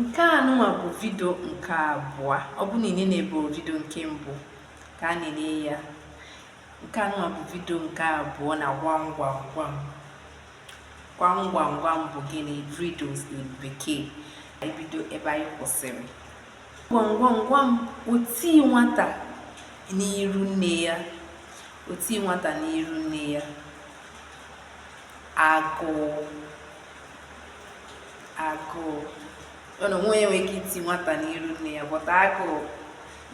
Nke a nụnwa bụ vidio nke abụọ. Ọ bụ na ị neneburu vidio nke mbụ, ka a nene ya. Nke a nụnwa bụ vidio nke abụọ na gwam gwam gwam. Gwam gwam gwam bụ gịnị? Riddles in Bekee. Ebido ebe anyị kwụsịrị. Gwam gwam gwam, oti nwata n'iru nne ya. Oti nwata n'iru nne ya. Agụụ. Agụụ. Ọ na onwe onye nwere ike iti nwata n'iru nne ya, but agụụ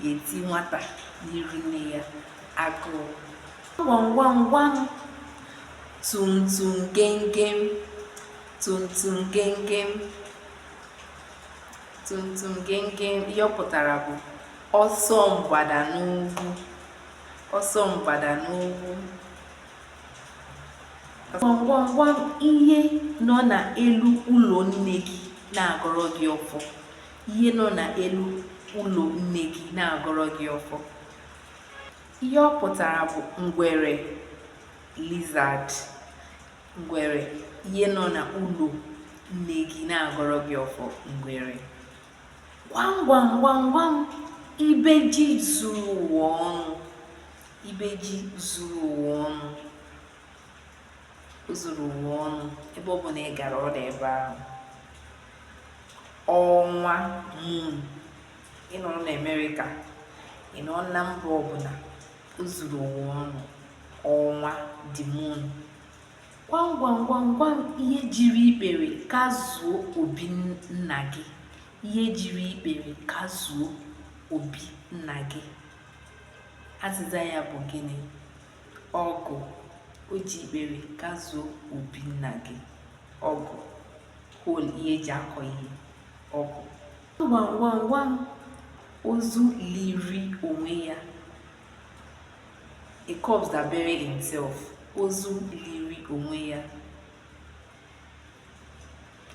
ga-eti nwata n'iru nne ya. Agụụ. Gwam gwam gwam, tum tum gem gem, tum tum gem gem, tum tum gem gem. Ihe ọ pụtara bụ ọsọ mgbada n'ugwu, ọsọ mgbada n'ugwu. Gwam gwam gwam, ihe nọ n'elu ụlọ nne gị na-agọrọ gị ọfọ. Ihe nọ n'elu ụlọ nne gị na-agọrọ gị ọfọ. Ihe ọ pụtara bụ ngwere, lizard, ngwere. Ihe nọ n'ụlọ nne gị na-agọrọ gị ọfọ, ngwere. Gwam gwam gwam gwam, ibe ji zuru ụwa ọnụ. Ibe ji zuru ụwa ọnụ. O zuru ụwa ọnụ. Ebe ọ bụla ị gara, ọ dị ebe ahụ. Ọnwa, moon. Ị nọrọ na Amerịka, ị nọ na mba ọbụla, o zuru ụwa ọnụ. Ọnwa, the moon. Gwam gwam gwam gwam, ihe jiri ikpere kazuo obi nna gị. Ihe jiri ikpere kazuo obi nna gị. Azịza ya bụ gịnị? Ọgụ. O ji ikpere kazuo obi nna gị. Ọgụ, hoe, ihe eji akọ ihe, ọgụ. Gwam gwam gwam, ozu liri onwe ya. A corpse that buried himself. Ozu liri onwe ya.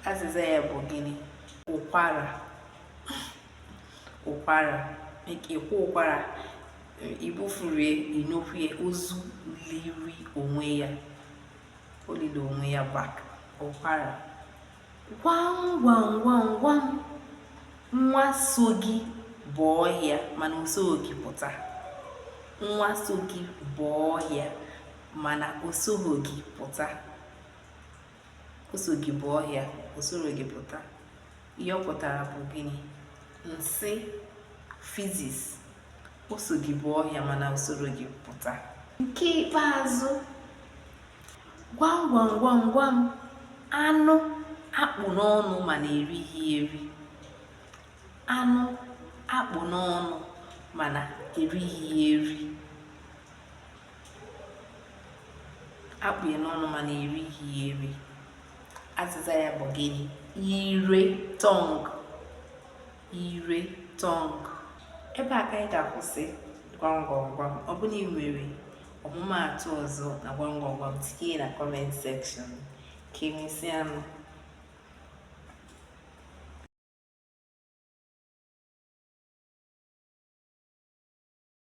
Azịza ya bụ gịnị? Ụkwara. Ụkwara, ịkwa ụkwara, ibufurie inokwue. Ozu liri onwe ya, o liri onwe ya back. Ụkwara. Gwam gwam gwam gwam, nwa so gị bụ ọhịa mana o soghị gị pụta. Nwa so gị bụ ọhịa mana o soghị gị pụta. O so gị bụ ọhịa, o soro gị pụta. Ihe ọ pụtara bụ gịnị? Nsị, feces. O so gị bụ ọhịa mana o soro gị pụta. Nke ikpeazụ, gwam gwam gwam gwam, anụ akpụ n'ọnụ mana erighị eri. Anụ akpụ n'ọnụ mana erighị eri. Akpụ ya n'ọnụ mana erighị eri. Azịza ya bụ gịnị? Ire, tongue. Ire, tongue. Ebe a ka anyị ga-akwụsị gwam gwam gwam. Ọ bụrụ na ị nwere ọmụmaatụ ọzọ na gwam gwam gwam, tinye na comment section. Ka emesịanụ.